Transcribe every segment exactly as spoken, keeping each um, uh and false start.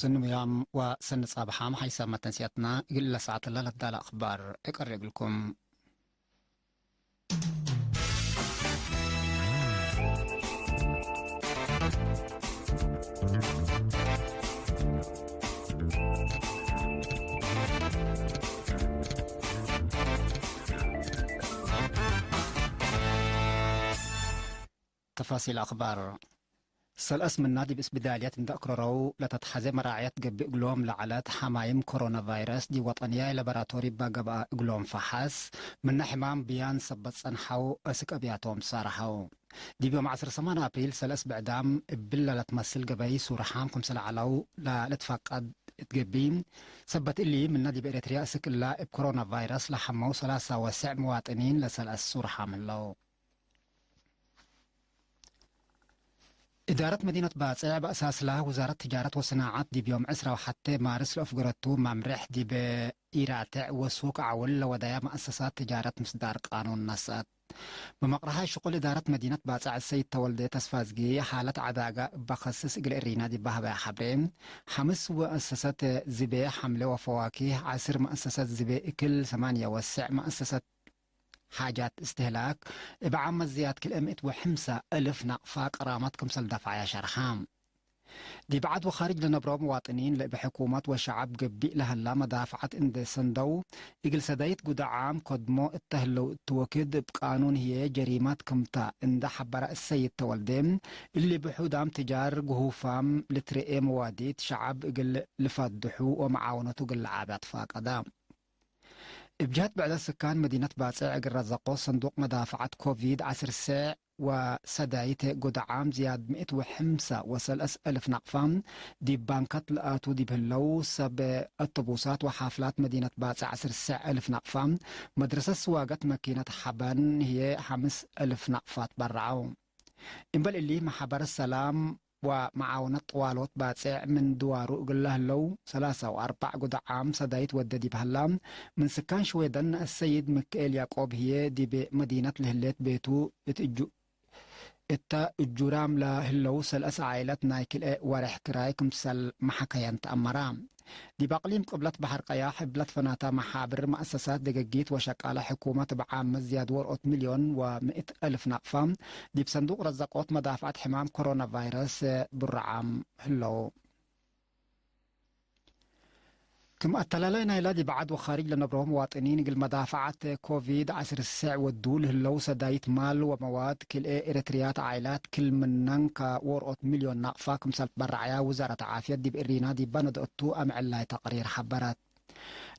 ሰኒ ሙያም ወሰኒ ጻብሓም ሓይሳም መተንስያትና እግል ለሰዓትለ ለዳለ አኽባር እቀሬ እግልኩም። ተፋሲል አኽባር። ሰልአስ ምና ዲብ እስብዳልያት እንደ አክረረው ለተትሐዜ መራዕየት ገብእ እግሎም ለዐለት ሐማይም ኮሮና ቫይረስ ዲብ ወጠንያይ ለበራቶሪ እበ ገብአ እግሎም ፈሐስ፣ ምነ ሕማም ብያን ሰበት ጸንሐው አስክ አብያቶም ሳርሐው። ዲብ ዮም ዐስር ሰማን አፕሪል ሰለስ ብዕዳም እብለ ለትመስል ገበይ ሱርሓም ክምሰል ዐለው ለልትፈቀድ እት ገብእ፣ ሰበት እሊ ምነ ዲብ ኤረትርያ አስክ እላ እብ ኮሮና ቫይረስ ለሐመው ሰላሳ ወሰዕ መዋጥኒን ለሰልአስ ሱርሓም ህለው። እዳረት መዲነት ባጽዕ በአሳስላ ውዛረት ትጃረት ወሰናዐት ዲብ ዮም ዕስራ ወሐቴ ማርስ ለአፍገረቱ መምሬሕ ዲብ ኢራትዕ ወሱክ ዐውል ለወደያ መአሰሳት ትጃረት ምስዳር ቃኑን ነስአት። በመቅረሐ ሽቁል እዳረት መዲነት ባጽዕ ሰይድ ተወልደ ተስፋዝጊ፣ ሓለት ዐዳጋ እበ ከስስ እግል እሪና ዲብ ሀበያ ሐብሬ፣ ሐምስ መአሰሰት ዝቤ ሐምሌ ወፈዋኪህ፣ ዐስር መአሰሰት ዝቤ እክል ሰማንየ ወሰዕ መአሰሰት ሓጃት እስትህላክ እብ ዓመት ዝያድ ክልኤ ምእት ወሐምሳ እልፍ ናቅፋ ቀራማት ክምሰል ደፍዐያ ሸርሐ። ዲብ ዐድ ወኻርጅ ለነብረው መዋጥኒን ለእብ ሕኩመት ወሸዐብ ገብእ ለሀላ መዳፍዐት እንዴ ሰንደው፣ እግል ሰዳይት ጉዳዓም ከድሞ እተ ህለው እቱ ወክድ እብ ቃኑን ህዬ ጀሪማት ክምታ እንዴ ሐበረ እሰይድ ተወልዴ፣ እሊ ብሑዳም ትጃር ግሁፋም ልትርኤ መዋዲት ሸዐብ እግል ልፈድሑ ወመዓወነቱ እግል ለዓቢ አትፋቀዳ። እብ ጀህት ብዕደት ስካን መዲነት ባጽዕ እግል ረዘቆ ሰንዱቅ መዳፍዐት ኮቪድ ዐስር ሰዕ ወሰዳይት ጉድዓም ዝያድ ምእት ወሐምሳ ወሰለስ እልፍ ናቅፋ፣ ዲብ ባንከት ለአቱ ዲብ ህለው ሰብ አቶቡሳት ወሓፍላት መዲነት ባጽዕ ዐስር ሰዕ እልፍ ናቅፋ፣ መድረሰት ስዋገት መኪነት ሐበን ህዬ ሐምስ እልፍ ናቅፋ ትበረዐው። እምበል እሊ መሓበር ሰላም ወመዓውነት ጠዋሎት ባጽዕ ምን ድዋሩ እግል ለህለው ሰላሳ ወአርበዕ ጉድዓም ሰዳይት ወደ ዲብ ሀላ፣ ምን ስካን ሽዌደን ነአሰይድ ምክኤል ያቆብ ህዬ ዲብ መዲነት ለህሌት ቤቱ እት እጁ-፣ እተ እጁራም ለህለው ሰለስ ዓኢለት ናይ ክልኤ ወሬሕ ክራይ ክምሰል መሐከየን ተአመራ። ዲብ አቅሊም ቅብለት በሐር ቀያሕ እብ ለትፈናታ መሓብር፣ መአሰሳት፣ ደገጊት ወሸቃለ ሕኩመት እብ ዓመት ዝያድ ወርኦት ሚልዮን ወምእት እልፍ ናቅፋ ዲብ ሰንዱቅ ረዘቆት መዳፍዐት ሕማም ኮሮና ቫይረስ ብሩዓም ህለው። ክም አተላላይ ናይላ ዲብ ዐድ ወኻርጅ ለነብረው መዋጥኒን እግል መዳፍዐት ኮቪድ ዐስር ሰዕ ወዱ ለህለው ሰዳይት ማል ወመዋድ ክልኤ ኤረትርያት ዓኢላት ክል ምነን ከወርኦት ሚልዮን ናቅፋ ክምሰል ትበረዐያ ውዛረት ዓፍየት ዲብ እሪና ዲብ በነድኦቱ አምዕል ናይ ተቅሪር ሐበረት።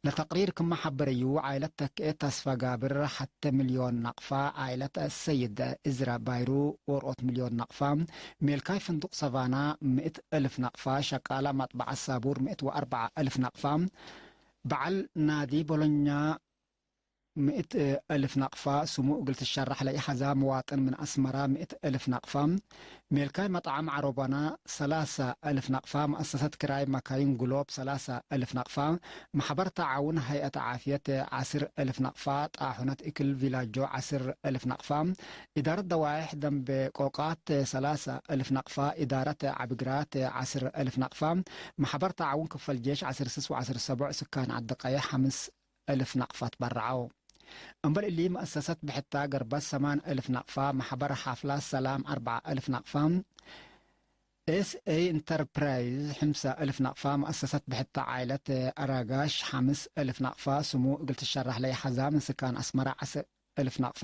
ለተቅሪር ክመ ሐበረዩ፣ ዓኢለት ተክኤ ተስፋ ጋብር ሐቴ ሚልዮን ናቅፋ፣ ዓኢለት አሰይድ እዝራ ባይሩ ወርኦት ሚልዮን ናቅፋ፣ ሜልካይ ፍንዱቅ ሰቫና ምእት እልፍ ናቅፋ፣ ሸቃላ መጥበዐት ሳቡር ምእት ወአርበዓ እልፍ ናቅፋ፣ በዐል ናዲ ቦሎኛ ምእት እልፍ ናቅፋ፣ ስሙ እግል ትሸራሕ ለኢሐዛ መዋጥን ምን አስመራ ምእት እልፍ ናቅፋ፣ ሜልካይ መጥዓም ዐሮባና ሰላሳ እልፍ ናቅፋ፣ መአሰሰት ክራይ መካይን ግሎብ ሰላሳ እልፍ ናቅፋ፣ መሕበር ተዓውን ሀይአት ዓፍየት ዐስር እልፍ ናቅፋ፣ ጣሑነት እክል ቪላጆ ዐስር እልፍ ናቅፋ፣ ኢዳረት ደዋይሕ ደንብ ቆቃት ሰላሳ እልፍ ናቅፋ፣ ኢዳረት ዐቢግራት ዐስር እልፍ ናቅፋ፣ መሕበር ተዓውን ክፈል ጄሽ ዐስር ስስ ወዐስር ሰቦዕ ስካን ዐዲ ቀይሕ ሐምስ እልፍ ናቅፋ ትበረዐው። እምበል እሊ፣ መአሰሰት ብሕታ ገርበት ሰማን እልፍ ናቅፋ፣ መሕበር ሓፍላት ሰላም አርበዓ እልፍ ናቅፋ፣ ኤስ ኤ ኢንተርፕራይዝ ሕምሳ እልፍ ናቅፋ፣ መአሰሰት ብሕታ ዓኢለት አራጋሽ ሐምስ እልፍ ናቅፋ፣ ስሙ እግል ትሸራሕ ለኢሐዛ ምን ስካን አስመራ ዐስር እልፍ ናቅፋ፣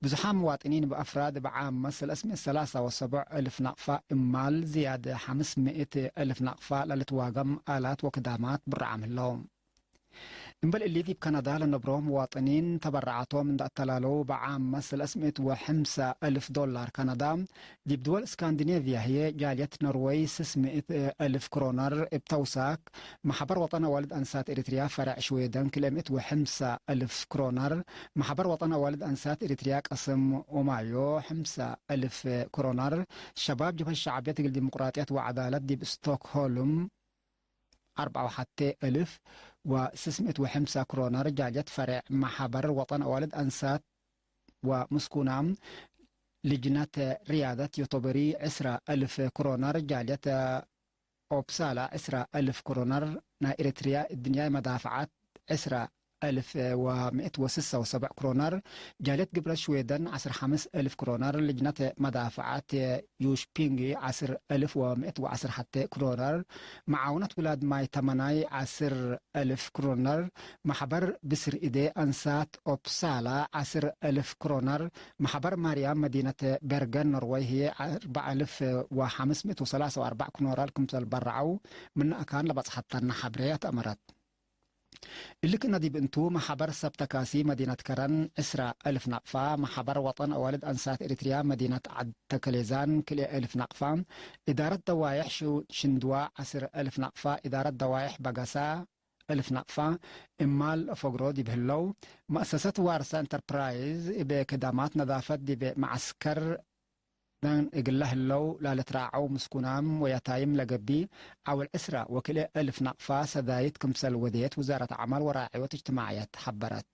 ብዙሓን መዋጥኒን እብ አፍራድ እብ ዓመት ሰለስ ምእት ሰላሳ ወሰቦዕ እልፍ ናቅፋ፣ እማል ዝያድ ሐምስ ምእት እልፍ ናቅፋ ለልትዋገም አላት ወክዳማት ብርዓም ህለው። እምበል እሊ፣ ዲብ ከናዳ ለነብሮ መዋጥኒን ተበረዓቶም እንደ አተላለው፣ በዓመት ሰለስ ምእት ወሐምሳ እልፍ ዶላር ካናዳ፣ ዲብ ድወል እስካንዲኔቭያ ህዬ ጃልየት ኖርወይ ስስ ምእት እልፍ ክሮነር፣ እብ ተውሳክ፣ መሕበር ወጠን አዋልድ አንሳት ኤሪትርያ ፈረዕ ሽዌደን ክልኤ ምእት ወሐምሳ እልፍ ክሮነር፣ መሕበር ወጠን አዋልድ አንሳት ኤሪትርያ ቀስም ኦማዮ ሐምሳ እልፍ ክሮነር፣ ሸባብ ጀብሀት ሸዕብየት እግል ዲሞቅራጥየት ወዐዳለት ዲብ ስቶክሆልም፣ አርበዓ ወሐቴ እልፍ ወስስ ምእት ወሐምሳ ክሮነር፣ ጃልየት ፈሬዕ መሐበር ወጠን አዋልድ አንሳት ወምስኩናም፣ ልጅነት ርያደት ዮቶበሪ ዕስራ እልፍ ክሮነር፣ ጃልየት ኦፕሳላ ዕስራ እልፍ ክሮነር፣ ናይ ኤረትርያ እድንያይ መዳፍዓት ዕስራ እልፍ ወምእት ወስሳ ወሰብዕ ክሮነር፣ ጃልየት ግብረት ሽዌደን ዐስር ሐምስ እልፍ ክሮነር፣ ልጅነት መዳፍዓት ዩሽፒንግ ዐስር እልፍ ወምእት ወዐስር ሐቴ ክሮነር፣ መዓውነት ውላድ ማይ ተመናይ ዐስር እልፍ ክሮነር፣ መሕበር ብስር እዴ አንሳት ኦፕሳላ ዐስር እልፍ ክሮነር፣ መሕበር ማርያም መዲነት ቤርገን ኖርወይ ህዬ አርበዕ እልፍ ወሐምስ ምእት ወሰላሳ ወአርበዕ ክሮነር ክምሰል በረዐው፣ ምን አካን ለበጽሐተነ ሐብሬ አትአመረት። እሊ ክእነ ዲብ እንቱ፣ መሐበር ሰብ ተካሲ መዲነት ከረን ዕስራ እልፍ ናቅፋ፣ መሐበር ወጠን አዋልድ አንሳት ኤሪትርያ መዲነት ዐድ ተከሌዛን ክልኤ እልፍ ናቅፋ፣ እዳረት ደዋይሕ ሽ-፣ ሽንድዋ ዐስር እልፍ ናቅፋ፣ እዳረት ደዋይሕ በገሳ እልፍ ናቅፋ፣ እማል ፈግሮ ዲብ ህለው፣ መአሰሰት ዋርሳ ኢንተርፕራይዝ እብ ክዳማት ነዳፈት ዲብ መዐስከር ደን እግለ ህለው ላልትራዐው ምስኩናም ወያታይም ለገብእ ዐውል ዕስራ ወክልኤ እልፍ ናቅፋ ሰዳይት ክምሰል ወዴት ውዛረት ዐማል ወራዕዮት እጅትማዕየት ሐበረት።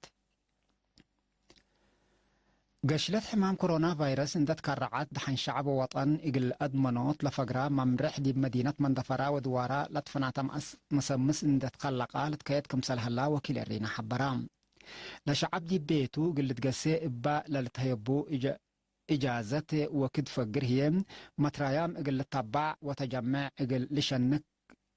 ገሽለት ሕማም ኮሮና ቫይረስ እንዴ ትከረዐት፣ ደሐን ሸዐብ ወወጠን እግል አድመኖት ለፈግራ መምርሕ ዲብ መዲነት መንደፈራ ወድዋራ ለትፈናተ መአስ-፣ መሰምስ እንዴ ትከለቃ ልትከየድ ክምሰል ሀላ ወኪል እሪና ሐበራ። ለሸዐብ ዲብ ቤቱ እግል ልትገሴ እበ ለልትሀየቡ እጀ-፣ እጃዘት ወክድ ፈግር ህዬ፣ መትራያም እግል ልተባዕ ወተጀምዕ እግል ልሸንክ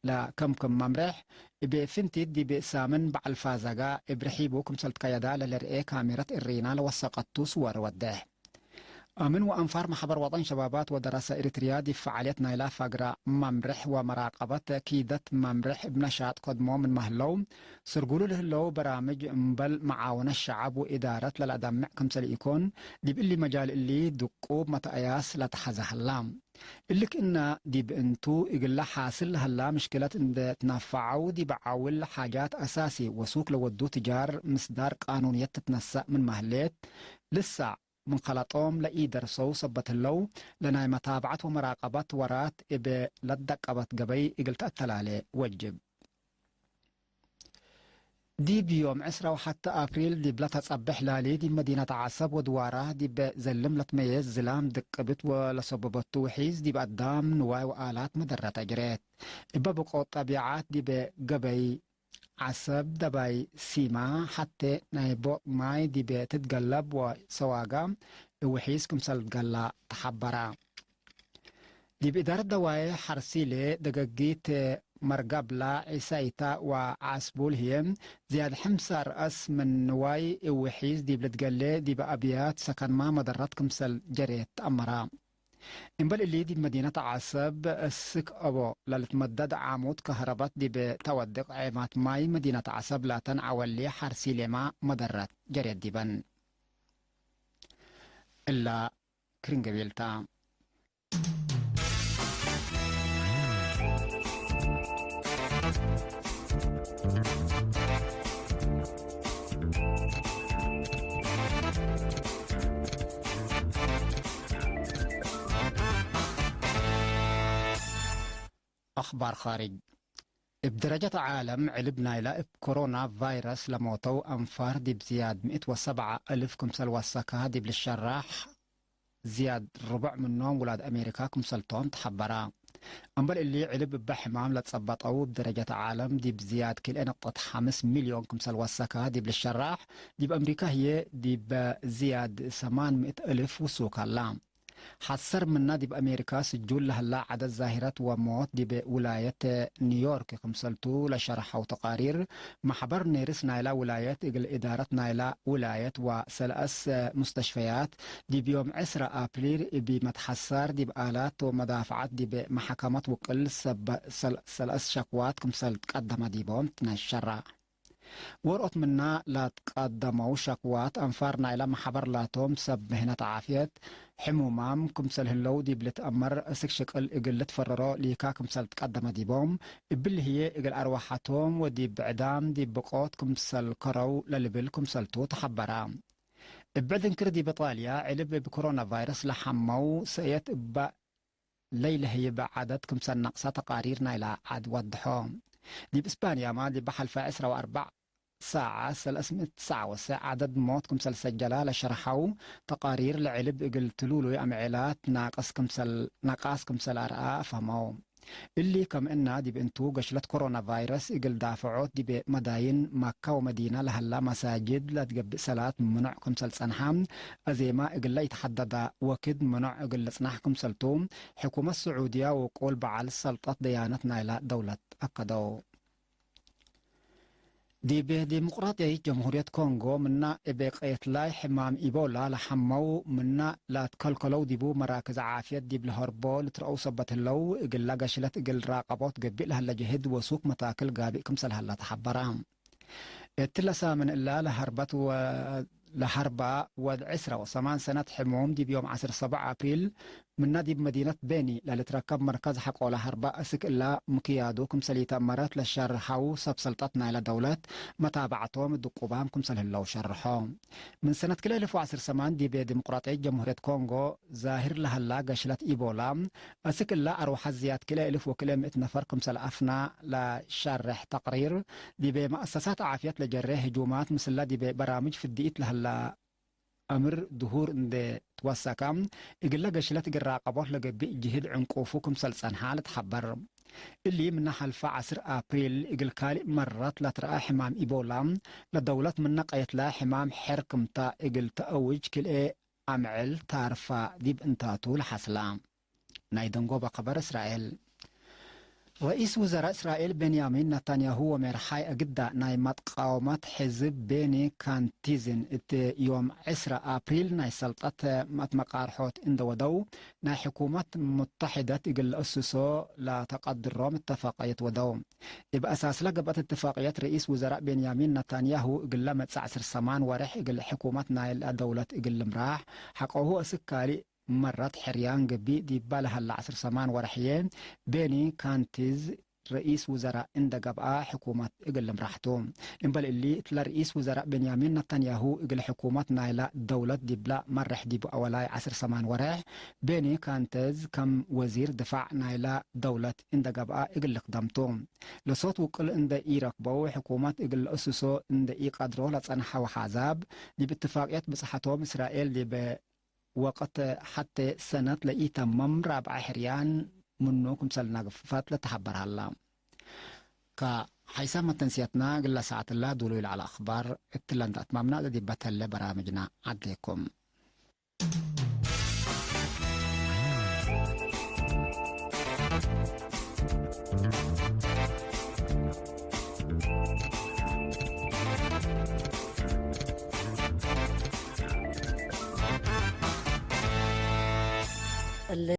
ለከምክም መምርሕ፣ እብ ፍንቲት ዲብ ሳምን በዐል ፋዘጋ እብ ርሒቡ ክምሰል ትከየዳ ለልርኤ ካሜረት እሪና ለወሰቀቱ ስወር ወዴሕ። አምን ወአንፋር መሕበር ወጠን ሸባባት ወደረሰ ኤሪትርያ ዲብ ፈዓልየት ናይላ ፈግራ መምርሕ ወመራቀበት ኪደት መምርሕ እብ ነሻጥ ከድሞ ምንመ ህለው፣ ስርጉሉ ለህለው በራምጅ እምበል መዓውነት ሸዐብ ወእዳረት ለለአደምዕ ክምሰል ኢኮን፣ ዲብ እሊ መጃል እሊ ድቁብ መትአያስ ለተሐዘ ሀላ። እሊ ክእነ ዲብ እንቱ፣ እግለ ሓስል ለሀላ ምሽክለት እንዴ ትነፈዐው፣ ዲብ ዐውል ሓጃት አሳሲ ወሱክ ለወዱ ትጃር ምስዳር ቃኑንየት ትትነሰእ ምንመ ህሌት፣ ልሳዕ ምን ከለጦም ለኢደርሰው ሰበት ህለው፣ ለናይ መታብዐት ወመራቀበት ወራት እብ ለትደቀበት ገበይ እግል ተአተላሌ ወጅብ። ዲብ ዮም ዕስራ ወሐተ አፕሪል ዲብ ለተጸብሕ ላሊ፣ ዲብ መዲነት ዐሰብ ወድዋራ ዲብ ዘልም ለትመየዝ ዝላም ድቅብት ወለሰበበቱ ውሒዝ፣ ዲብ አዳም ንዋይ ወአላት መደረት አጅሬት። እበ ብቆት ጠቢዓት ዲብ ገበይ ዐሰብ ደባይ ሲማ ሐቴ ናይ ቦጥ ማይ ዲብ ትትገለብ ወሰዋጋ እብ ውሒዝ ክምሰል ትገላ ተሐበራ። ዲብ እዳረት ደዋዬሕ ሐርሲሌ ደገጊት መርገብላ ዒሳይታ ወዐስቡል ህዬ፣ ዝያድ ሕምሳ ረአስ ምን ንዋይ እብ ውሒዝ ዲብ ልትገሌ ዲብ አብያት ሰከንማ መደረት ክምሰል ጀሬት ተአመራ። እምበል እሊ፣ ዲብ መዲነት ዐሰብ እስክ አቦ ለልትመደድ ዓሙድ ከህረበት ዲብ ተወድቅ ዔማት ማይ መዲነት ዐሰብ ላተን ዐወሊ ሐርሲሌማ መደረት ጀሬት ዲበን። እላ ክርን ገቤል ታ። አኽባር ኻርጅ። እብ ደረጀት ዓለም፣ ዕልብ ናይላ እብ ኮሮና ቫይረስ ለሞተው አንፋር ዲብ ዝያድ ምእት ወሰብዓ እልፍ ክምሰል ወሰካ ዲብ ልሸራሕ፣ ዝያድ ርቡዕ ምኖም ውላድ አሜሪካ ክምሰልቶም ተሐበራ። እምበል እሊ፣ ዕልብ እበ ሕማም ለጸበጠው እብ ደረጀት ዓለም ዲብ ዝያድ ክልኤ ነቅጠት ሐምስ ሚልዮን ክምሰል ወሰካ ዲብ ልሸራሕ፣ ዲብ አምሪካ ህዬ ዲበ ዝያድ ሰማን ምእት እልፍ ውሱክ ሀላ። ሐሰር ምና ዲብ አሜሪካ ስጁል ለሀላ ዐደድ ዛሂረት ወሞት ዲብ ውላየት ኒውዮርክ ክምሰልቱ ለሸርሐው ተቃሪር፣ መሕበር ኔርስ ናይላ ውላየት እግል እዳረት ናይላ ውላየት ወሰለአስ ሙስተሽፈያት ዲብ ዮም ዕስራ አፕሪል እብ መትሐሳር ዲብ አላት ወመዳፍዓት ዲብ መሐከመት ውቅል ሰበ-፣ ሰል-፣ ሰለአስ ሸክዋት ክምሰል ትቀደመ ዲቦም ትነሸራ። ወርኦት ምና ለትቀደመው ሸክዋት፣ አንፋር ናይለ መሐበር ላቶም ሰብ ምህነት ዓፍየት፣ ሕሙማም ክምሰል ህለው ዲብ ልትአመር፣ እስክ ሽቅል እግል ልትፈረሮ ሊካ ክምሰል ትቀደመ ዲቦም፣ እብሊ ህዬ እግል አርወሐቶም ወዲብ ብዕዳም ዲብ ብቆት ክምሰል ከረው ለልብል ክምሰልቱ ተሐበራ። እብ ብዕድ እንክር ዲብ ኢጣልያ፣ ዕልብ እብ ኮሮና ቫይረስ ለሐመው ሰእየት እበ ለይለህይብ ዐደድ ክምሰል ነቅሰ ተቃሪር ናይለ ዐድ ወድሖ። ዲብ እስፓንያመ፣ ዲብ ሐልፈ ዕስራ ወአርበዕ ሳዐ፣ ሰለስ ምእት ትስዓ ወሰዕ ዐደድ ሞት ክምሰል ሰጀላ ለሸርሐው ተቃሪር፣ ለዕልብ እግል ትሉሉይ አምዔላት ናቅስ ክምሰል፣ ነቃስ ክምሰል አርአ አፍሀመው። እሊ ከም እና ዲብ እንቱ፣ ገሽለት ኮሮና ቫይረስ እግል ዳፍዖት ዲብ መዳይን ማካ ወመዲና ለሀላ መሳጅድ ለትገብእ ሰላት ምኑዕ ክምሰል ጸንሐ፣ አዜማ እግል ለኢተሐደዳ ወክድ ምኑዕ እግል ልጽናሕ ክምሰልቱ፣ ሕኩመት ስዑድያ ውቁል በዐል ሰልጠት ደያነት ናይላ ደውለት አከደው። ዲብ ዲሙቅራጥያይት ጀምሁርየት ኮንጎ፣ ምና እብ ቄትላይ ሕማም ኢቦላ ለሐመው፣ ምና ላትከልከለው ዲቡ መራክዝ ዓፍየት ዲብ ለሀርቦ ልትረአው ሰበት ህለው፣ እግላ ገሽለት እግል ራቀቦት ገብእ ለሀለ ጀህድ ወሱክ መታክል ጋብእ ክምሰል ሀላ ተሐበረ። እትለ ሳምን እላ ለሀርበት ወ-፣ ለሀርባ ወድ ዕስራ ወሰማን ሰነት ሕሙም፣ ዲብ ዮም ዐስር ሰብዕ አፕሪል፣ ምና ዲብ መዲነት ቤኒ ለልትረከብ መርከዝ ሐቆለ ሀርባ እስክ እላ ምክያዱ ክምሰል ኢተአመረት ለሸርሐው ሰብ ሰልጠት ናይለ ደውለት፣ መታብዐቶም ድቁባም ክምሰል ህለው ሸርሖ። ምን ሰነት ክልኤ እልፍ ወዐስር ሰማን ዲብ ዲሞቅራጥያይት ጀምሁርየት ኮንጎ ዛህር ለሀላ ገሽለት ኢቦላ፣ እስክ እላ አርወሐት ዝያድ ክልኤ እልፍ ወክልኤ ምእት ነፈር ክምሰል አፍና ለሸርሕ ተቅሪር፣ ዲብ መአሰሳት ዓፍየት ለጀሬ ህጁማት ምስለ ዲብ በራምጅ ፍድኢት ለሀላ አምር ድሁር እንዴ ትወሰከ፣ እግለ ገሽለት እግል ራቀቦት ለገብእ ጅህድ ዕንቁፉ ክምሰል ጸንሐ ልትሐበር። እሊ ምነ ሐልፈ ዐስር አፕሪል እግል ካልእ መረት ለትረአ ሕማም ኢቦላ፣ ለደውለት ምነ ቀየትለ ሕማም ሐር ክምተ እግል ተአውጅ ክልኤ አምዕል ታርፋ ዲብ እንታቱ ለሐስላ። ናይ ደንጎበ ከበር እስራኤል። ረኢስ ውዘራእ እስራኤል ቤንያሚን ነታንያሁ ወሜርሓይ አግዳ ናይ መትቃወመት ሕዝብ ቤኒ ካንቲዝን እት ዮም ዕስራ አፕሪል ናይ ሰልጠት መትመቃርሖት እንደ ወደው፣ ናይ ሕኩመት ሙተሕደት እግል ለአስሶ ለተቀድሮም እተፋቅየት ወደው። እብ አሳስለ ገብአት እትፋቅየት፣ ረኢስ ውዘራእ ቤንያሚን ነታንያሁ እግለ መጽእ ዐስር ሰማን ወሬሕ እግል ሕኩመት ናይለ ደውለት እግል ልምራሕ፣ ሐቆሁ አስክ ካልእ መረት ሕርያን ገብእ ዲባ ለሀለ ዐስር ሰማን ወርሕዬ፣ ቤኒ ካንቲዝ ረኢስ ውዘራእ እንደ ገብአ፣ ሕኩመት እግል ልምራሕ ቱ። እምበል እሊ፣ እትለ ረኢስ ውዘራእ ቤንያሚን ነታንያሁ እግል ሕኩመት ናይላ ደውለት ዲብላ መርሕ ዲብ አወላይ ዐስር ሰማን ወርሕ፣ ቤኒ ካንቲዝ ከም ወዚር ድፋዕ ናይላ ደውለት እንደ ገብአ እግል ልክደም ቱ። ለሶት ውቅል እንደ ኢረክበው፣ ሕኩመት እግል ለአስሶ እንደ ኢቀድሮ ለጸንሐው አሕዛብ፣ ዲብ እትፋቅየት ብጽሐቶም እስራኤል ዲብ ወቅት ሐቴ ሰነት ለኢተመም ራብዐ ሕርያን ምኑ ክምሰል ናግፈት ለተሐበር ሀላ። ከሐይሳም መተንስያትና እግለ ሰዓትላ ዱሉይ ለዐለ አኽባር እትለ እንደ አትማምና፣ ዲበ ተለ በራምጅና ዐድሌኩም። እሊ